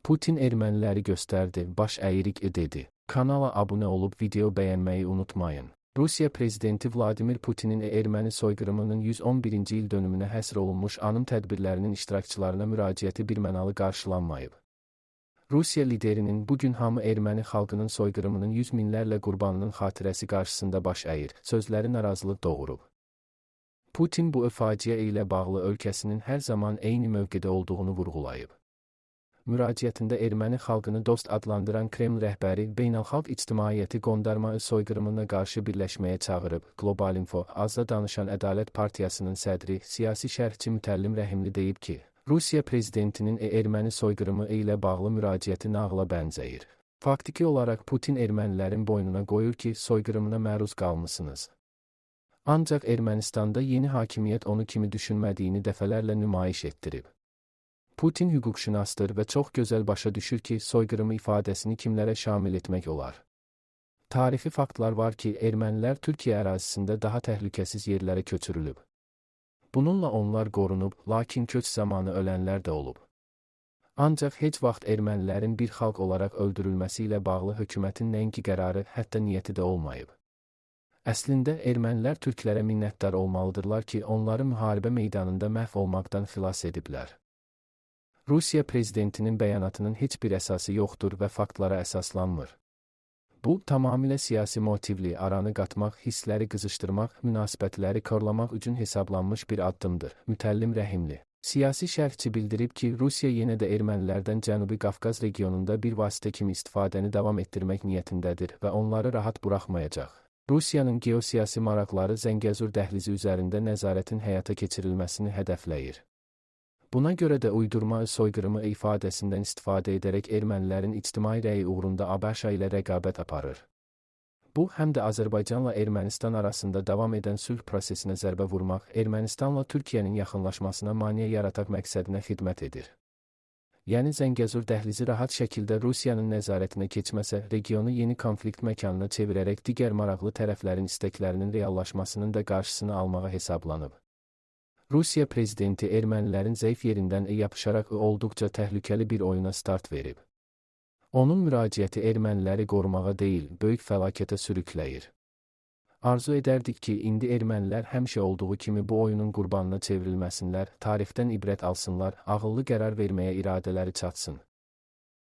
Putin erməniləri göstərdi, baş əyirik dedi. Kanala abunə olub video bəyənməyi unutmayın. Rusiya prezidenti Vladimir Putinin erməni soyqırımının 111-ci il dönümünə həsr olunmuş anım tədbirlərinin iştirakçılarına müraciəti birmənalı qarşılanmayıb. Rusiya liderinin bu gün hamı erməni xalqının soyqırımının yüz minlərlə qurbanının xatirəsi qarşısında baş əyir sözləri narazılıq doğurub. Putin bu faciə ilə bağlı ölkəsinin hər zaman eyni mövqedə olduğunu vurğulayıb. Müraciətində erməni xalqını dost adlandıran Kreml rəhbəri beynəlxalq ictimaiyyəti qondarma soyqırımına qarşı birləşməyə çağırıb. Global Info azda danışan Ədalət Partiyasının sədri, siyasi şərhçi Mütəllim Rəhimli deyib ki, Rusiya prezidentinin erməni soyqırımı ilə bağlı müraciəti nağıla bənzəyir. Faktiki olaraq Putin ermənilərin boynuna qoyur ki, soyqırımına məruz qalmısınız. Ancaq Ermənistanda yeni hakimiyyət onu kimi düşünmədiyini dəfələrlə nümayiş etdirib. Putin hüquqşünasdır və çox gözəl başa düşür ki, soyqırımı ifadəsini kimlərə şamil etmək olar. Tarixi faktlar var ki, ermənilər Türkiyə ərazisində daha təhlükəsiz yerlərə köçürülüb. Bununla onlar qorunub, lakin köç zamanı ölənlər də olub. Ancaq heç vaxt ermənilərin bir xalq olaraq öldürülməsi ilə bağlı hökumətin nəinki qərarı, hətta niyyəti də olmayıb. Əslində ermənilər türklərə minnətdar olmalıdırlar ki, onları müharibə meydanında məhv olmaqdan xilas ediblər. Rusiya prezidentinin bəyanatının heç bir əsası yoxdur və faktlara əsaslanmır. Bu, tamamilə siyasi motivli, aranı qatmaq, hissləri qızışdırmaq, münasibətləri korlamaq üçün hesablanmış bir addımdır. Mütəllim Rəhimli. Siyasi şərhçi bildirib ki, Rusiya yenə də ermənilərdən Cənubi Qafqaz regionunda bir vasitə kimi istifadəni davam etdirmək niyyətindədir və onları rahat buraxmayacaq. Rusiyanın geosiyasi maraqları Zəngəzur dəhlizi üzərində nəzarətin həyata keçirilməsini hədəfləyir. Buna görə də uydurma soyqırımı ifadəsindən istifadə edərək ermənilərin ictimai rəyi uğrunda ABŞ ilə rəqabət aparır. Bu, həm də Azərbaycanla Ermənistan arasında davam edən sülh prosesinə zərbə vurmaq, Ermənistanla Türkiyənin yaxınlaşmasına maneə yaratmaq məqsədinə xidmət edir. Yəni Zəngəzur dəhlizi rahat şəkildə Rusiyanın nəzarətinə keçməsə, regionu yeni konflikt məkanına çevirərək digər maraqlı tərəflərin istəklərinin reallaşmasının da qarşısını almağa hesablanıb. Rusiya prezidenti ermənilərin zəif yerindən yapışaraq olduqca təhlükəli bir oyuna start verib. Onun müraciəti erməniləri qorumağa deyil, böyük fəlakətə sürükləyir. Arzu edərdik ki, indi ermənilər həmişə olduğu kimi bu oyunun qurbanına çevrilməsinlər, tarixdən ibrət alsınlar, ağıllı qərar verməyə iradələri çatsın.